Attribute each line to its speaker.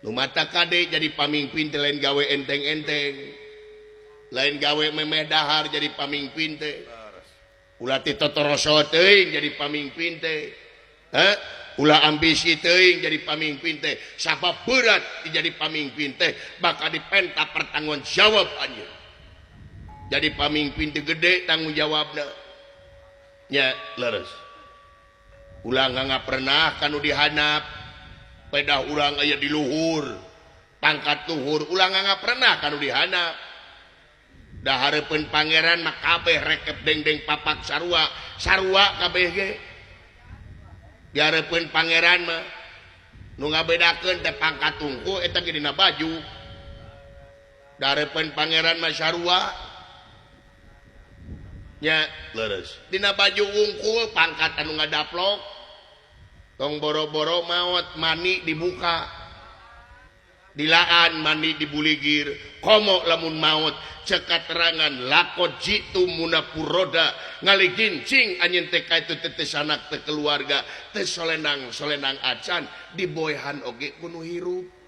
Speaker 1: Nu matak kade, jadi pamimpin teh lain gawe enteng-enteng, lain gawe memeh dahar. Jadi pamimpin teh ulah titotoroso teuing. Jadi pamimpin teh, heh, ulah ambisi teuing. Jadi pamimpin teh sabab berat. Jadi pamimpin teh bakal dipenta pertanggung jawab anjeun. Jadi pamimpin teh gede tanggung jawabna nya. Leres, ulah nggak pernah kanu dihandap. Pedah urang aya di luhur, pangkat luhur, ulah nggak pernah kanu dihandap. Da hareupeun Pangeran mah kabeh rekep dengdeng papak, sarua sarua kabeh ge di hareupeun Pangeran mah. Nu ngabedakeun teh pangkat tungku eta ge dina baju. Da hareupeun Pangeran mah sarua nya. Leres, dina baju wungkul pangkat anu ngadaplok. Tong boro-boro maot mani dibuka, dilaan mani dibuligir. Komo lamun maot, cek katerangan laqod ji'tumuna furoda, ngaligincing anjeun teh ka itu teh sanak teh keluarga teh solenang solenang acan, diboehan oge kudu hirup.